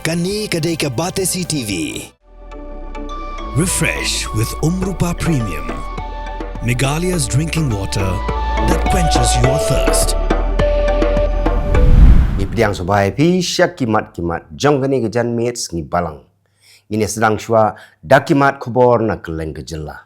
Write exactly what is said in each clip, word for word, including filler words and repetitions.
Kane ka dei ka Batesi T V. Refresh with Umrupa Premium, Meghalaya's drinking water that quenches your thirst. Ngi pdiang sngewbha ïa phi sha ki mat ki mat jong kane ka janmiet sngi Balang. Ngin ïa sdang shuwa da ki mat khubor na kylleng ka jylla.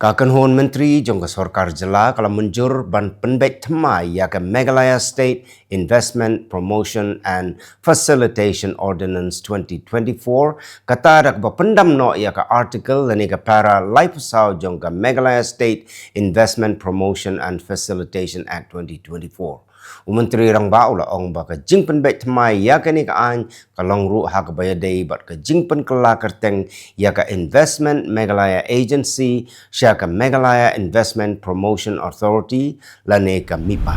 Ka kynhun myntri jong ka sorkar jylla ka la mynjur ban pynbeit thymmai ïa ka Meghalaya State Investment Promotion and Facilitation Ordinance twenty twenty-four, kata da kaba pyndam noh ïa ka article lane ka para laiphew saw jong ka Meghalaya State Investment Promotion and Facilitation Act twenty twenty-four. U Myntri Rangbah u la ong ba ka jingpynbeit thymmai ïa kane ka aiñ ka long ruh ha kaba ïadei bad ka jingpynkylla kyrteng ïa ka Investment Meghalaya Agency sha ka Meghalaya Investment Promotion Authority lane ka MIPA.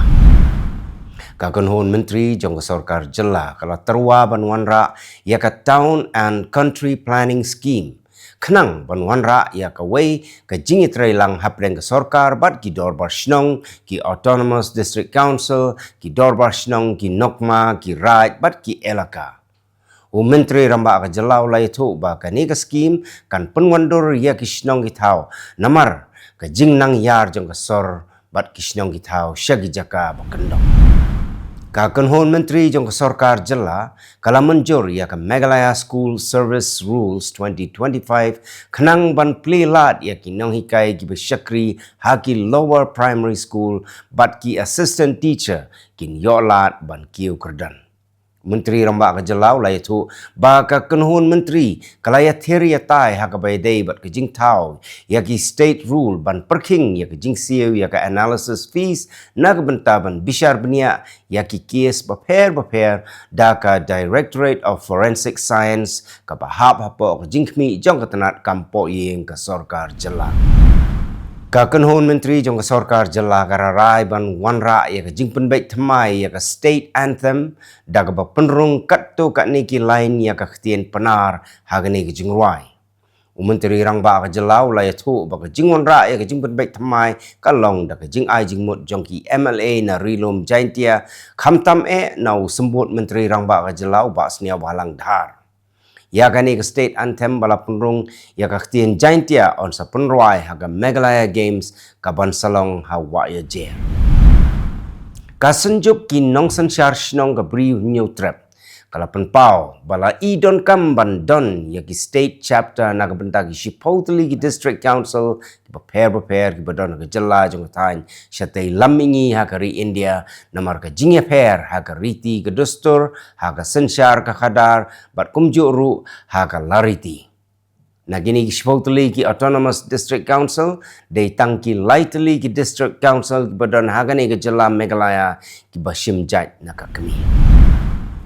Ka kynhun myntri jong ka sorkar jylla ka la tyrwa ban wanrah ïa ka Town and Country Planning Scheme khnang ban wanrah ïa kawei ka jingïatreilang hapdeng ka sorkar bad ki dorbar shnong, ki Autonomous District Council, ki dorbar shnong, ki NOCMA, ki raid bad ki elaka. U Myntri Rangbah ka jylla u la ïathuh ba kane ka skim kan pynwandur ïa ki shnong ki thaw namar ka jingnang ïar jong ka sor bad ki shnong ki thaw sha ki jaka ba kyndong. Ka kynhun myntri jong ka sorkar jylla ka la mynjur ïa ka Meghalaya School Service Rules twenty twenty-five khnang ban plie lad ïa ki nonghikai kiba shakri ha ki lower primary school bad ki assistant teacher kin ïoh lad ban kiew kyrdan. Myntri Rangbah ka jylla u la ïathuh ba ka kynhun myntri ka la ïathir ïatai ha kaba ïadei bad ka jingthaw ïa ki state rule ban pyrkhing ïa ka jingsiew ïa ka analysis fees na ka bynta ban bishar bniah ïa ki case bapher bapher da ka Directorate of Forensic Science kaba hap hapoh ka jingkhmih jong ka tnat kam pohïing ka sorkar jylla. Ka kynhun myntri jong ka sorkar jylla ka la rai ban wanrah ïa ka jingpynbeit thymmai ïa ka state anthem da kaba pynrung katto katne ki lain ïa ka ktien Pnar ha kane ka jingrwai. U Myntri Rangbah ka jylla u la ïathuh ba ka jingwanrah ïa ka jingpynbeit thymmai ka long da ka jingai jingmut jong ki M L A na Ri Lum Jaintia, khamtam eh na u Symbud Myntri Rangbah ka jylla u Bah Sniawbhalang Dhar. Ïa kane ka state anthem ba la pynrung ïa ka ktien Jaintia yn sa pynrwai ha ka Meghalaya Games kaban sa long ha Wahiajer. Ka Synjuk ki Nongsynshar Shnong ka Bri u Hynñiewtrep ka la pynpaw ba la i donkam ban don ïa ki state chapter na ka bynta ki shiphew tylli ki district council kiba pher bapher kiba don ha ka jylla jong ka thaiñ shatei lam mihngi ha ka ri India namar ka jingïapher ha ka riti ka dustur, ha ka synshar ka khadar bad kumjuh ruh ha ka lariti. Na kine ki shiphew tylli ki Autonomous District Council dei tang ki lai tylli ki district council kiba don ha kane ka jylla Meghalaya kiba shim jait na ka kmie.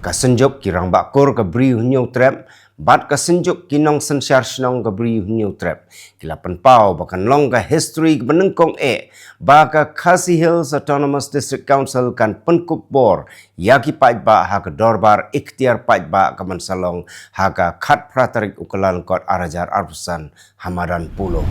Ka Synjuk ki Rangbah Kur ka Bri u Hynñiewtrep bad ka Synjuk ki Nongsynshar Shnong ka Bri u Hynñiewtrep ki la pynpaw ba kan long ka history kaba nyngkong eh ba ka Khasi Hills Autonomous District Council kan pynkup bor ïa ki paidbah ha ka dorbar ikhtiar paidbah kaban sa long ha ka khatphra tarik u Kyllalyngkot arhajar arphew san ha madan Polo.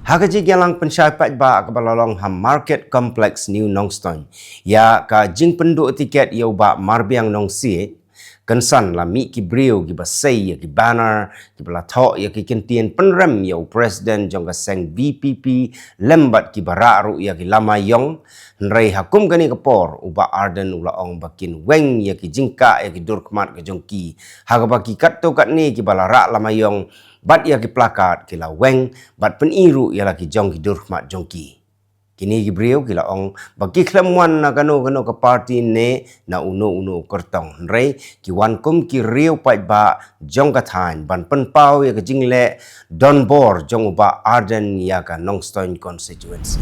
Ha ka jingïalang pynshai paidbah kaba la long ha Market Complex New Nongstoiñ ïa ka jingpynduh tiket ïa u Bah Marbiang Nongsiej, kynsan la mih ki briew kiba sei ïa ki banner kiba la thoh ïa ki kyntien pynrem ïa u president jong ka seng V P P lem bad kiba rah ruh ïa ki lama ïong. Hynrei ha kum kane ka por u Bah Ardent u la ong ba kin weng ïa ki jingkah ïa ki dur khmat ka jong ki ha kaba ki katto katne kiba la rah lama ïong bad ïa ki placard ki la weng bad pyni ruh ïa la ki jong ki dur khmat jong ki. Kine ki briew ki la ong ba ki khlem wan na kano kano ka party ne na uno uno u kyrtong, hynrei ki wan kum ki riew paidbah jong ka thaiñ ban pynpaw ïa ka jingleh donbor jong u Bah Ardent ïa ka Nongstoiñ constituency.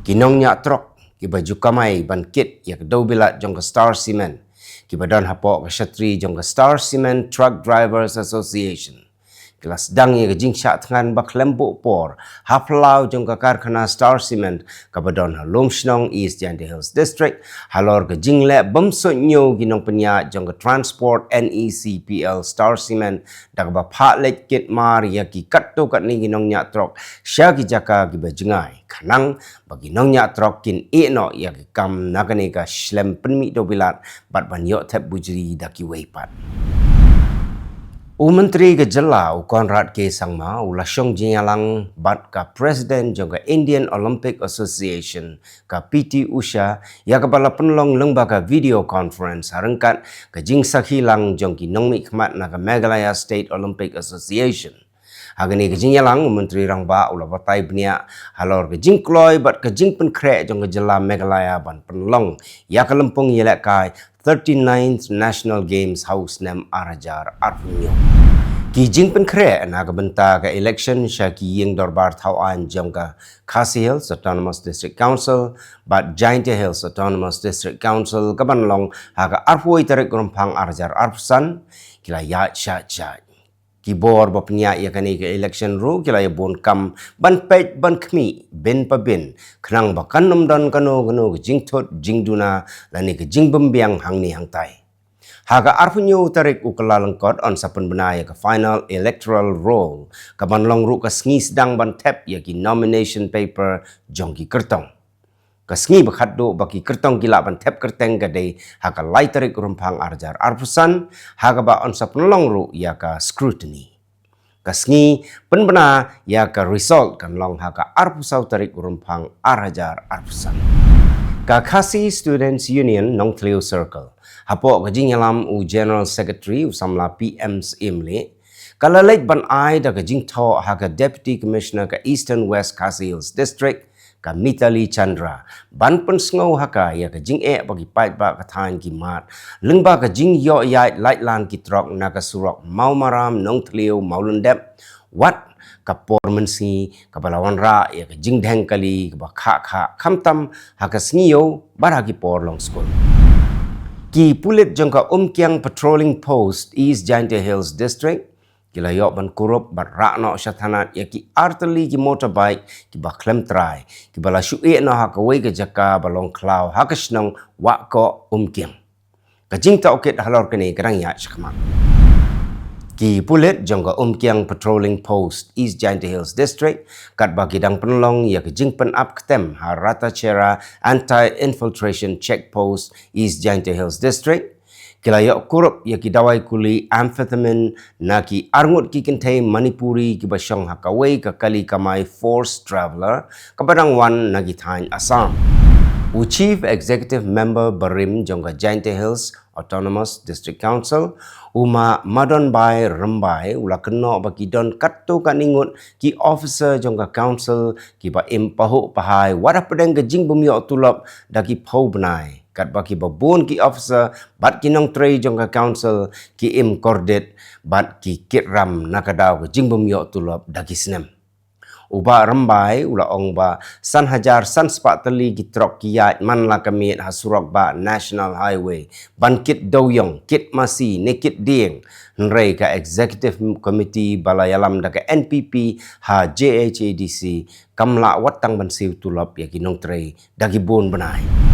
Ki nongñiah trok kiba ju kamai ban kit ïa ka dewbilat jong ka Star Cement kiba don hapoh ka shatri jong ka Star Cement Truck Drivers Association Ki la sdang ïa ka jingshah thngan ba khlem buh por ha phyllaw jong ka karkhana Star Cement kaba don ha Lumshnong, East Jaintia Hills District, halor ka jingleh bym suidñiew ki nongpynïaid jong ka Transport NECPL Star Cement, da kaba phah leit kit mar ïa ki katto katne ki nongñiah trok sha ki jaka kiba jngai, khnang ba ki nongñiah trok kin ïeh noh ïa ki kam na kane ka shlem pynmih dewbilat bad ban ïoh thep bujri da kiwei pat. U Myntri ka Jylla, u Conrad K Sangma, u la shong jingïalang bad ka President jong ka Indian Olympic Association, ka PT Usha, ïa kaba la pynlong lyngba ka video conference ha ryngkat ka jingsakhi lang jong ki nongmihkhmat na ka Meghalaya State Olympic Association. Ha kane ka jingïalang, u Myntri Rangbah u la batai bniah halor ka jingkloi bad ka jingpynkhreh jong ka Jylla Meghalaya ban pynlong ïa ka lympung ïalehkai thirty-ninth National Games ha u snem ar hajar arphew hynñiew. Ki jingpynkhreh na ka bynta ka election sha ki ïing dorbar thaw aiñ jong ka Khasi Hills Autonomous District Council bad Jaintia Hills Autonomous District Council, kaban long ha ka arphew tarik Rymphang ar hajar arphew san, ki la ïaid shah shah. Ki bor ba pynïaid ïa kane ka election ruh ki la ïa bun kam ban peit ban khmih bin pa bin, khnang ba kan ym don kano kano ka jingthut jingduna lane ka jingbymbiang hangne hangtai. Ha ka arphew hynñiew tarik u Kyllalyngkot yn sa pynbna ïa ka final electoral roll, kaban long ruh ka sngi sdang ban thep ïa ki nomination paper jong ki kyrtong. Ka sngi ba khatduh ba ki kyrtong ki lah ban thep kyrteng ka dei ha ka lai tarik Rymphang ar hajar arphew san, ha kaba yn sa pynlong ruh ïa ka scrutiny. Ka sngi pynbna ïa ka result kan long ha ka arphew saw tarik Rymphang ar hajar arphew san. Ka Khasi Students Union Nongthliew Circle, hapoh ka jingïalam u General Secretary, u samla P M Syiemlieh, ka la leit ban ai da ka jingthoh ha ka Deputy Commissioner ka Eastern West Khasi Hills District, ka Mitali Chandra, ban pynsngew ha ka ïa ka jingeh ba ki paidbah ka thaiñ ki mad lyngba ka jingïoh ïaid laitlan ki trok na ka surok Mawmaram Nongthliew Mawlyndep, wat ka por mynsngi kaba la wanrah ïa ka jingdheng kali kaba khah khah, khamtam ha ka sngi ïew bad ha ki por long skul. Ki pulit jong ka Umkiang Patrolling Post, East Jaintia Hills District, ki la ïoh ban kurup bad rah noh sha thanat ïa ki artylli ki motorbike kiba khlem trai, kiba la shu ïeh noh ha kawei ka jaka ba long khlaw ha ka shnong Wahkoh Umkiang. Ka jingtohkit halor kane ka dang ïaid shakhmat. Ki pulit jong ka Umkiang Patrolling Post, East Jaintia Hills District, katba ki dang pynlong ïa ka jingpynap ktem ha Ratachera Anti-Infiltration Check Post, East Jaintia Hills District, ki la ïoh kurup ïa ki dawai kuli amphetamine na ki arngut ki kynthei Manipuri kiba shong ha kawei ka kali kamai forced traveller kaba dang wan na ki thaiñ Assam. U Chief Executive Member barim jong ka Jaintia Hills Autonomous District Council, u Ma Madonbai Rymbai, u la kynnoh ba ki don katto katne ngut ki officer jong ka council kiba im pahuh pahai wat hapdeng ka jingbymïoh tulop da ki phew bnai, katba kiba bun ki officer bad ki nongtrei jong ka council ki im kordit bad ki kit ram na ka daw ka jingbymïoh tulop da ki snem. U Bah Rymbai u la ong ba san hajar san spah tylli ki trok ki ïaid man la ka miet ha surok bah National Highway ban kit dewiong, kit masi ne kit dieng, hynrei ka Executive Committee ba la ïalam da ka N P P ha J H A D C kam lah wat tang ban siew tulop ïa ki nongtrei da ki bun bnai.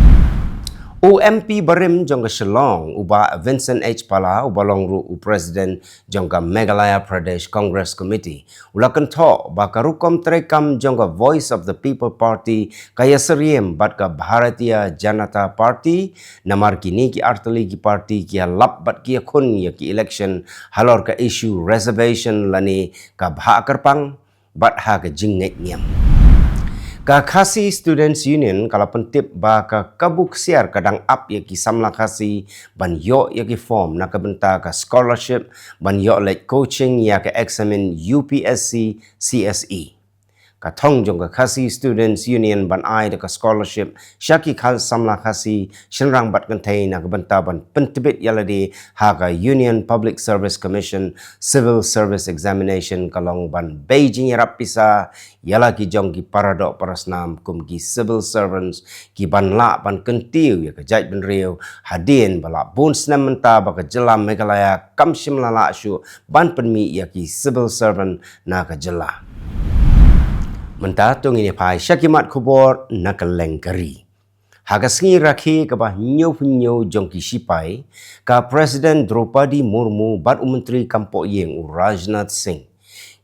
U M P barim jong ka Shillong, u Bah Vincent H Pala, uba long ruh u President jong ka Meghalaya Pradesh Congress Committee, u la kynthoh ba ka rukom treikam jong ka Voice of the People Party ka ïasyriem bad ka Bharatiya Janata Party, namar kine ki artylli ki party ki ïalap bad ki ïakhun ïa ki election halor ka issue reservation lane ka bhah kyrpang bad ha ka jingngeit niam. Ka Khasi Students Union ka la pyntip ba ka kabu ksiar ka dang ap ïa ki samla Khasi ban ïoh ïa ki form na ka bynta ka scholarship ban ïoh leit coaching ïa ka eksamin U P S C C S E. Ka thong jong ka Khasi Students Union ban ai da ka scholarship sha ki kha samla Khasi shynrang bad kynthei na ka bynta ban pyntbit ïa lade ha ka Union Public Service Commission Civil Service Examination ka long ban bei jingïarap pisa ïa la ki jong ki paradoh parasnam kum ki civil servants ki ban lah ban kyntiew ïa ka jaitbynriew hadien ba la bun snem mynta ba ka jylla Meghalaya kam shym la lah shuh ban pynmih ïa ki civil servant na ka jylla. Mynta to ngin ïa phai sha ki mat khubor na ka lyngkari. Ha ka sngi rakhe kaba hynñiewphew jong ki sipai, ka President Droupadi Murmu bad u Myntri Kam Pohïing u Rajnath Singh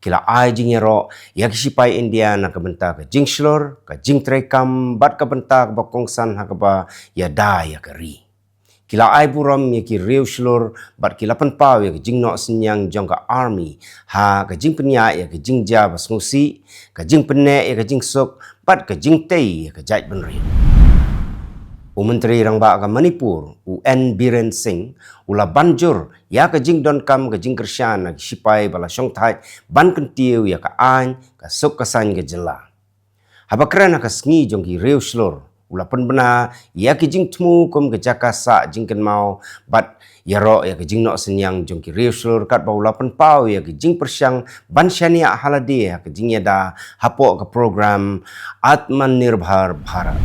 ki la ai jingïaroh ïa ki sipai India na ka bynta ka jingshlur, ka jingtreikam bad ka bynta kaba kongsan ha kaba ïada ïa ka ri. Ki la ai burom ïa ki riew shlur bad ki la pynpaw ïa ka jingnoh synñiang jong ka army ha ka jingpynïaid ïa ka jingjia ba sngewsih, ka jingpynneh ïa ka jingsuk bad ka jingtei ïa ka jaitbynriew. U Myntri Rangbah ka Manipur u N Biren Singh u la ban jur ïa ka jingdonkam ka jingkyrshan na ki sipai ba la shongthait ban kyntiew ïa ka aiñ, ka suk ka saiñ ka jylla. Haba kren ha ka sngi jong ki riew shlur u la pynbna ïa ki jingthmu kum ka jaka sah jingkynmaw bad ïaroh ïa ka jingnoh synñiang jong ki riew shlur katba u la pynpaw ïa ka jingpyrshang ban shaniah ha lade ha ka jingïada hapoh ka program Atmanirbhar Bharat.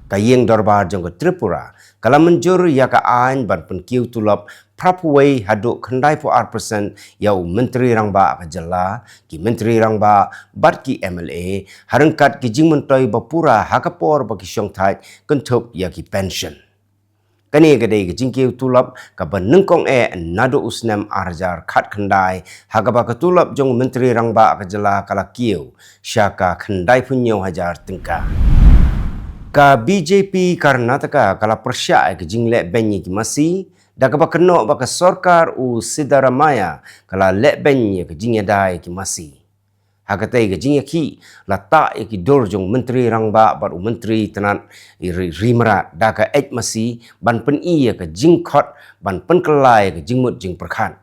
Ka ïing dorbar jong ka Tripura ka la mynjur ïa ka aiñ ban pynkiew tulop phraphew wei haduh khyndaiphew ar percent ïa u Myntri Rangbah ka jylla, ki Myntri Rangbah bad ki M L A ha ryngkat ki jingmyntoi ba pura ha ka por ba ki shongthait kynthup ïa ki pension. Kane ka dei ka jingkiew tulop kaba nyngkong eh naduh u snem ar hajar khatkhyndai ha kaba ka tulop jong u Myntri Rangbah ka jylla ka la kiew sha ka khyndaiphew hynñiew hajar tyngka. Ka B J P Karnataka ka la pyrshah ïa ka jingleh beiñ ïa ki masi da kaba kynnoh ba ka sorkar u Siddaramaiah ka la leh beiñ ïa ka jingïada ïa ki masi. Ha katei ka jingïakhih la tah ïa ki dur jong u Myntri Rangbah bad u Myntri Tnat ri, ri mrad da ka eit masi ban pyni ïa ka jingkhot ban pynkylla ïa ka jingmut jingpyrkhat.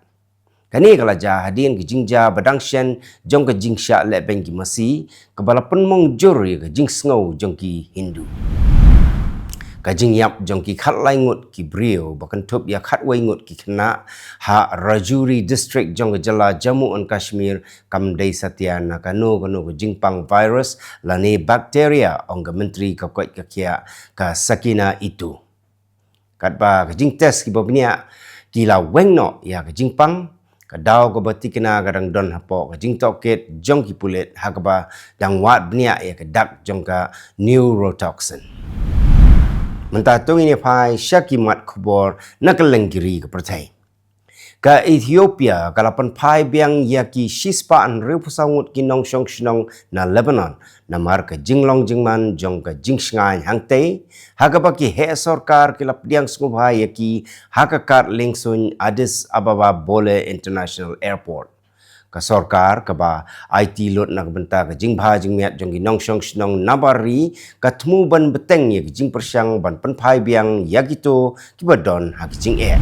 Kane ka la jia hadien ka jingjia ba dang shen jong ka jingshah leh beiñ ki masi kaba la pynmong jur ïa ka jingsngew jong ki Hindu. Ka jingïap jong ki khatlai ngut ki briew ba kynthup ïa khatwei ngut ki khynnah ha Rajouri District jong ka jylla Jammu and Kashmir kam dei satia na kano kano ka jingpang virus lane bacteria, ong ka Myntri ka koit ka khiah ka Sakina Ito. Katba ka jingtest kiba bniah ki la weng noh ïa ka jingpang, ka daw kaba tikna ka dang don hapoh ka jingtohkit jong ki pulit ha kaba dang wad bniah ïa ka dak jong ka neurotoxin. Mynta to ngin ïa phai sha ki mat khubor na ka lyngkari ka pyrthei. Ka Ethiopia ka la pynphai biang ïa ki shispah hynriewphew saw ngut ki nongshong shnong na Lebanon namar ka jinglong jingman jong ka jingshngaiñ hangtei, ha kaba ki heh sorkar ki la pdiang sngewbha ïa ki ha ka kad liengsuiñ Addis Ababa Bole International Airport. Ka sorkar kaba aiti lut na ka bynta ka jingbha jingmiat jong ki nongshong shnong nabar ri ka thmu ban bteng ïa ki jingpyrshang ban pynphai biang ïa kito kiba don ha ki jingeh.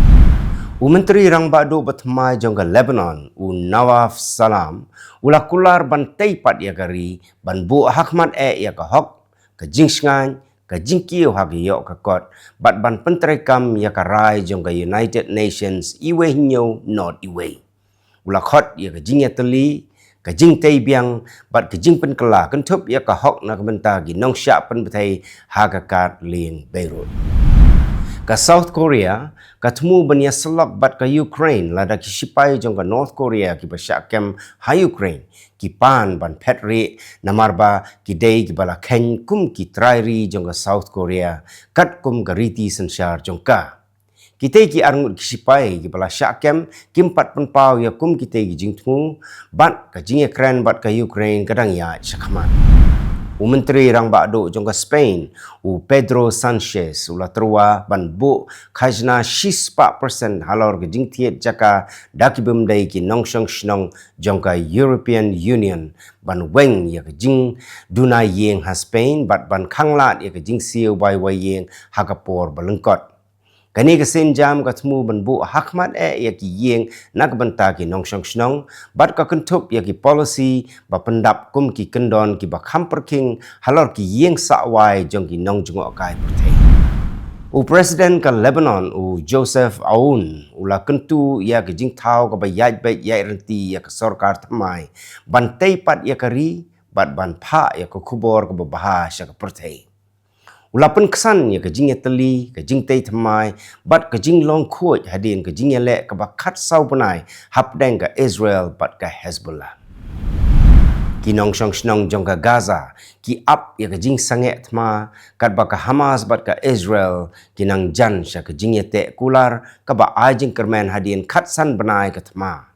U Myntri Rangbah Duh ba thymmai jong ka Lebanon u Nawaf Salam u la kular ban tei pat ïa ka ri ban buh ha khmat eh ïa ka hok, ka jingshngaiñ, ka jingkiew ha ka ïoh ka kot bad ban pyntreikam ïa ka rai jong ka United Nations iwei hynñiew nod iwei. U la khot ïa ka jingïatylli, ka jingtei biang bad ka jingpynkylla kynthup ïa ka hok na ka bynta ki nongshah pynbthei ha ka kad lieng Beirut. Ka South Korea ka thmu ban ïasyllok bad ka Ukraine lada ki sipai jong ka North Korea kiba shah kem ha Ukraine ki pan ban phet rieh namar ba ki dei kiba la kheiñ kum ki trai ri jong ka South Korea katkum ka riti synshar jong ka. Kitei ki arngut ki sipai kiba la shah kem kim pat pynpaw ïa kum kitei ki jingthmu bad ka jingïakren bad ka Ukraine ka dang ïaid shakhmat. U Myntri Rangbah Duh jong ka Spain u Pedro Sanchez u la tyrwa ban buh khajna shispah percent halor ka jingthied jaka da ki bym dei ki nongshong shnong jong ka European Union ban weng ïa ka jingduna ïing ha Spain bad ban khanglad ïa ka jingsiew bai wai ïing ha ka por ba lyngkot. Kane ka sienjam ka thmu ban buh hakhmat eh ïa ki ïing na ka bynta ki nongshong shnong, bad ka kynthup ïa ki policy ba pyndap kum ki kyndon kiba kham pyrkhing halor ki ïing sah wai jong ki nongjngohkai pyrthei. U President ka Lebanon, u Joseph Aoun, u la kyntu ïa ka jingthaw kaba ïaid beit ïaid rynti ïa ka sorkar thymmai ban tei pat ïa ka ri, bad ban phah ïa ka khubor kaba bha sha ka pyrthei. U la pynksan ïa ka jingïatylli, ka jingtei thymmai, bad ka jinglong khuid hadien ka jingïaleh kaba khatsaw bnai hapdeng ka Israel bad ka Hezbollah. Ki nongshong shnong jong ka Gaza ki ap ïa ka jingsangeh thma katba ka Hamas bad ka Israel ki nang jan sha ka jingïateh kular kaba ai jingkyrmen hadien khatsan bnai ka thma.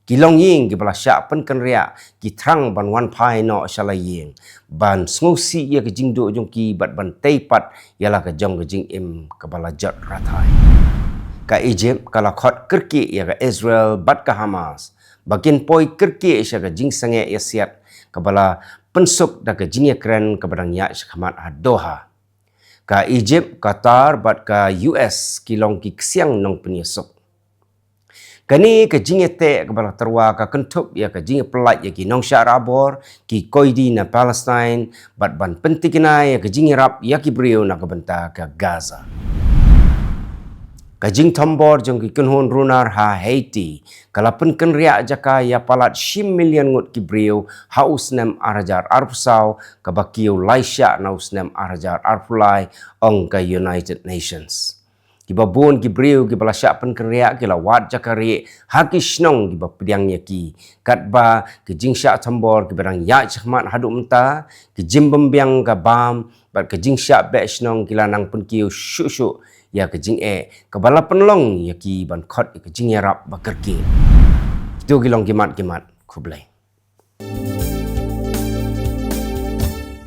Ki longïing kiba la shah pynkynriah ki thrang ban wan phai noh sha la ïing ban sngewsih ïa ka jingduh jong ki bad ban tei pat ïa la ka jong ka jingim kaba la jot rathai. Ka Egypt ka la khot kyrkieh ïa ka Israel bad ka Hamas ba kin poi kyrkieh sha ka jingsangeh ïasiat kaba la pynsuk da ka jingïakren kaba dang ïaid shakhmat ha Doha. Ka Egypt, Qatar bad ka U S ki long ki ksiang nongpynïasuk. Kane ka jingïateh kaba la tyrwa ka kynthup ïa ka jingïapyllait ïa ki nongshah rabor, ki koidi na Palestine, bad ban pyntikna ïa ka jingïarap ïa ki briew na ka bynta ka Gaza. Ka jingthombor jong ki kynhun runar ha Haiti ka la pynkynriah jaka ïa palat shi million ngut ki briew ha u snem ar hajar arphew saw, kaba kiew lai shah na u snem ar hajar arphew lai, ong ka United Nations. Kiba bun ki briew kiba la shah pynkynriah ki la wad jaka rieh ha ki shnong kiba pdiang ïa ki, katba ki jingshah thombor kiba dang ïaid shakhmat haduh mynta, ki jingbymbiang ka bam bad ka jingshah beh shnong ki la nang pynkiew shuh shuh ïa ka jingeh kaba la pynlong ïa ki ban khot ïa ka jingïarap ba kyrkieh. Kito ki long ki mat ki mat. Khublei.